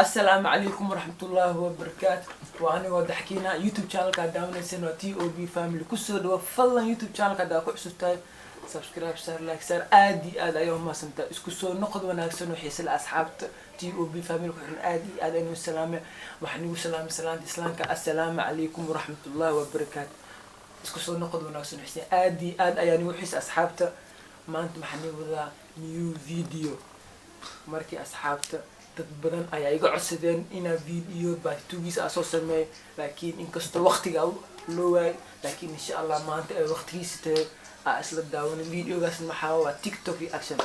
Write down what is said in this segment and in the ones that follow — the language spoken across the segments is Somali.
Assalaamu calaykum waraxmatullaahi wabarakaatu. Waa anigoo Daxkiina. YouTube channelka aad daawanaysan waa TOB Family. Kusoo dhawo fadlan YouTube channelka. Haddaa ku cusub tahay, subscribe saar, like saar. Aad iyo aad ayaa umahadsantahay. Isku soo noqod wanaagsan oo xiise leh. Asxaabta TOB Family ku xiran, aad iyo aad aynu salaamay. Waxaan igu salaamay salaanta Islaamka: assalaamu calaykum waraxmatullaahi wabarakaatu. Isku soo noqod wanaagsan oo xiise, aad iyo aad ayaan igu xiisa. Asxaabta, maanta waxaan ii wadaa new video. Markii asxaabta, dad badan ayaa iga codsadeen inaa video part two-giisa aa soo sameeyo, laakiin inkastoo waqtiga loo waayay, laakiin insha Allah maanta ay waqtigiisa tahay aa isla daawanin. Videogaas maxaa waa? TikTok reaction.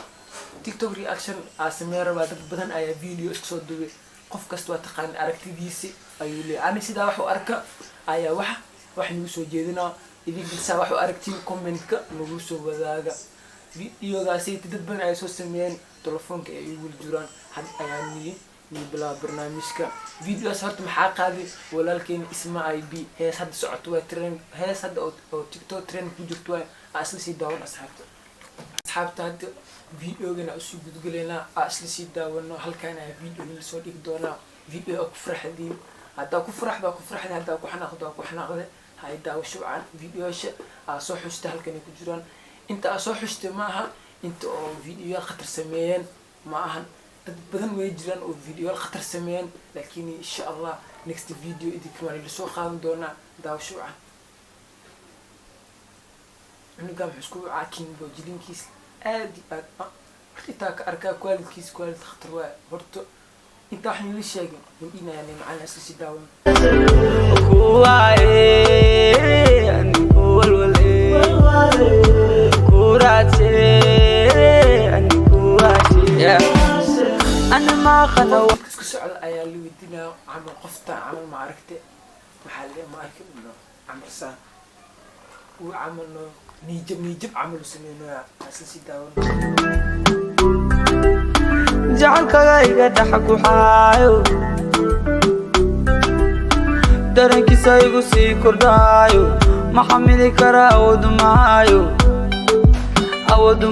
TikTok reaction aa sameyn rabaa. Dad badan ayaa video iska soo duubay. Qof kasta waa taqaana, aragtidiisi ayuu leeyahay. Ani sidaa wax u arka ayaa wax nagu soo jeedinaa. Idinka saa wax u aragtiin commentka nagu soo wadaaga. Videogaasi dad badan ay soo sameeyeen, telefoonka ay igu jiraan. Had ayaa nii bilaaba barnaamijka. Videogaas horta maxaa qaaday? Walaalkeena Isma i b. Hees hadda socoto waa trend, hees hadda oo TikTok trend ku jirto waay. Aa isla sii daawan, asxaabta. Asxaabta, hadda videogana usii gudgaleynaa, aa isla sii daawano. Halkaan ayaa video nila soo dhigi doonaa. Video aa ku farxadiin, haddaa ku faraxda waa ku faraxda, haddaa ku xanaaqda waa ku xanaaqda. Hay, daawasho wacan. Videoyaasha aa soo xusta halkan ay ku jiraan. Inta aa soo xustay ma aha inta oo videoyaal khatar sameeyeen, ma ahan. Dad badan way jiraan oo videoyaal khatar sameeyeen, laakiin insha Allah next video idinka waan ila soo qaadan doonaa. Daawasho wacan. Cunugan muxuu isku wacaa? Kimbo. Jilinkiis aad iyo aad horta intaa ka arkaa qualitykiis, quality khatar waay. Horta intaa wax nila sheegin indhiinaya macalin, isla sii daawan. Kuwaye anigu walwale kuraadse anigu waashe ani maaqana. Qofka iska socda ayaa la weydiinaya camal, qofta camal ma aragte? Maxaa le, ma arkin no camal, saan uu camal no, niijab niijab camal u sameynaya. Isla sii daawan. Jacaylkaga iga dhex guxaayo, dareenkiisa igu sii kordhaayo, ma xamili kara, awood maayo, awood.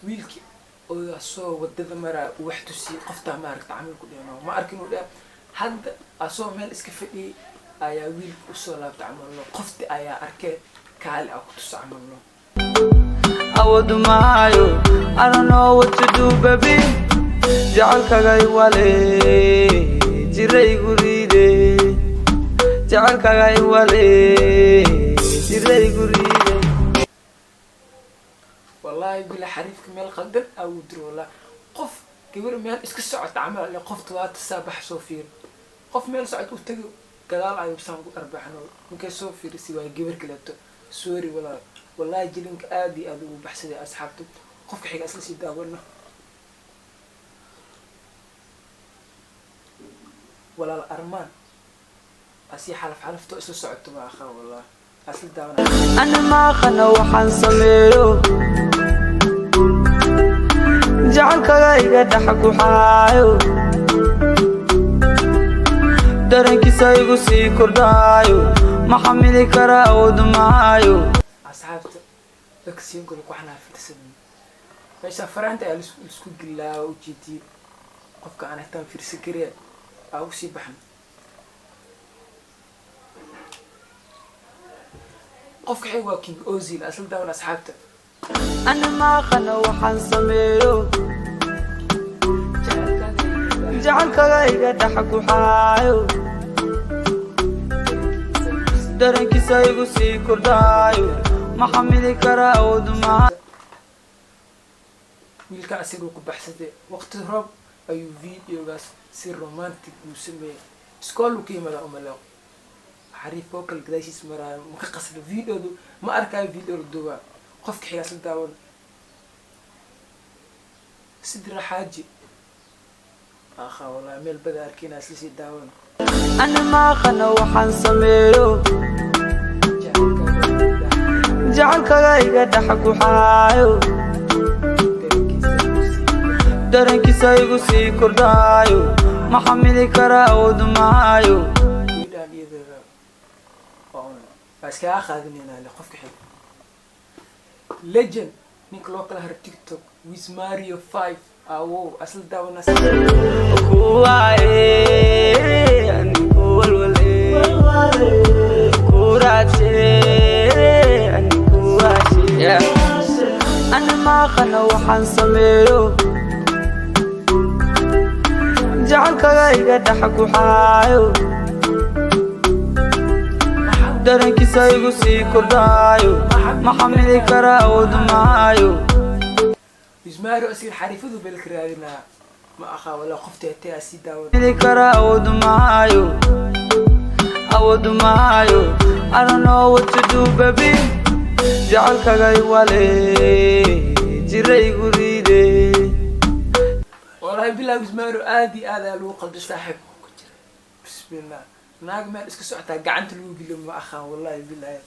Wiilkii oo asoo wadada maraya uu wax tusiyey, qoftaa ma aragta camal ku dhehno, ma arkin uu dheh. Hadda asoo meel iska fadhiyey ayaa wiilka usoo laabtay camal no, qofti ayaa arkee, kaali aa ku tuso camal no. Awood maayo, I don't know what to do, baby. Jacaylkaga iwale jira igu riide, jacaylkaga iwale jira igu riide. Wallaahi bila xariifka meel qaldan aa uu diro. Wallahi qof gabar meel iska socota camal ale, qofta waa tasaa, bax soo fiiri. Qof meel socod u tagay, gadaal ayuu saan ku arbaxno. Markay soo fiirisi waa gabar kaleeto. Sorry walaal, wallahi jilinka aad iyo aad ugu baxsaday. Asxaabta, qofka xiga isla sii daawano. Walaal Armaan asii xalaf xalafto isla socoto, ma aqaan wallah, asla daawana. Ani maaqana waxaan sameeyo, jacaylkaga iga dhex guxaayo, dareenkiisa igu sii kordhaayo, ma xamili kara, awood maayo. Asxaabta, dadka single ku xanaa fiirsan meesha faraanta ayaa lisku gilaa. Waa ujeediyey qofka aan hataan fiirsan kariya aa usii baxan. Qofka xig waa King Ozil, asla daawan asxaabta. Ani maaqana waxaan sameeyo, jacaylkaga iga dhex guxaayo, dareenkiisa igu sii kordhaayo, ma xamili kara, awood maayo. Wiilkan asigoo ku baxsaday waqti roob ayuu videogaas si romantic uu sameeyey. Iskool uu ka yimaada umaleeq, xariifka oo kale gadaashiis maraayo, maka qasba videodu, ma arkaayo video la duubaa. Qofka xigaas la daawan. Sidra Xaaji akha, wallahi meel bada arkina, isla sii daawan. Ani maaqana waxaan sameeyo, jacaylkaga iga dhex guxaayo, dareenkiisa igu sii kordhaayo, ma xamili kara, awood maayo. Wiilaan iyadana waa iskaga qaadinaynaa le. Qofka xiga, legend, ninka loo kala haro TikTok, With Mario 5. Awow, asla daawana. Kuwaaye anigu walwale ku raadshe anigu waashe ani maaqana waxaan sameeyo jecelkaga iga dhex guxaayo dareenkiisa igu sii kordhaayo ma xamili kara awood maayo. Ismaaro asiga xariifadu belka raadinaa, ma aqaa walaa qofta hatee asii daawan. Xamili kara awood maayo, awood maayo. I don't know what to do, baby. Jecelkaga iwale jiraygu riide. Wallahi bilahi, Ismaaro aad iyo aad ayaa lagu qalday, saaxiib. Bismillah, naag meel iska socotaa gacanta lagu geliyo, ma aqaan, wallahi bilahi.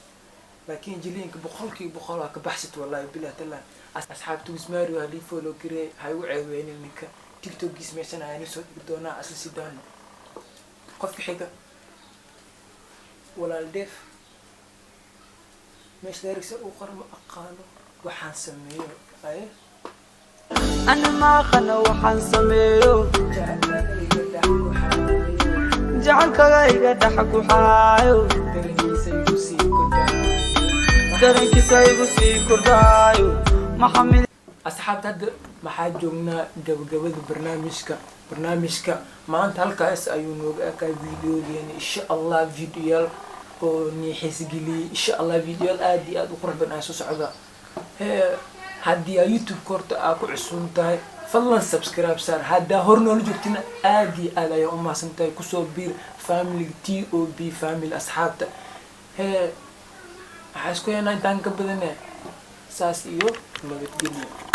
Laakiin jiliinka 100% waa ka baxsat, wallahi bilahi taala. Asxaabta, Wismario halii follow garey, ha igu ceebeynin ninka. TikTokgiis meeshan ayaan soo dhigi doonaa. Asla sii daano qofka xiga, walaal Dheef. Meesha daarigsa uu qor, ma aqaano waxaan sameeyo aye. Ani maaqana waxaan sameeyo. Jecelkayga dhex guxaayo. Jecelkaga iga dhex guxaayo. Dareenkiisa igu sii kordhaayo. Dareenkiisa igu sii kordhaayo ma xamili. Asxaabta, hadda maxaa joognaa gabagabada barnaamijka. Barnaamijka maanta halkaas ayuu nooga ekaa videogeena. Insha Allah videoyaal oo nii xiisgeliyey, insha Allah videoyaal aad iyo aad u qurux badan ayaa soo socda. Hee, haddii aa YouTube horta aa ku cusub tahay, fadlan subscribe saar. Haddaa hor noola joogtina, aad iyo aad ayaa u mahadsan tahay. Kusoo biir familiga TOB Family. Asxaabta, hee, waxaa isku haynaa intaan ka badane. Saas iyo nabadgelyo.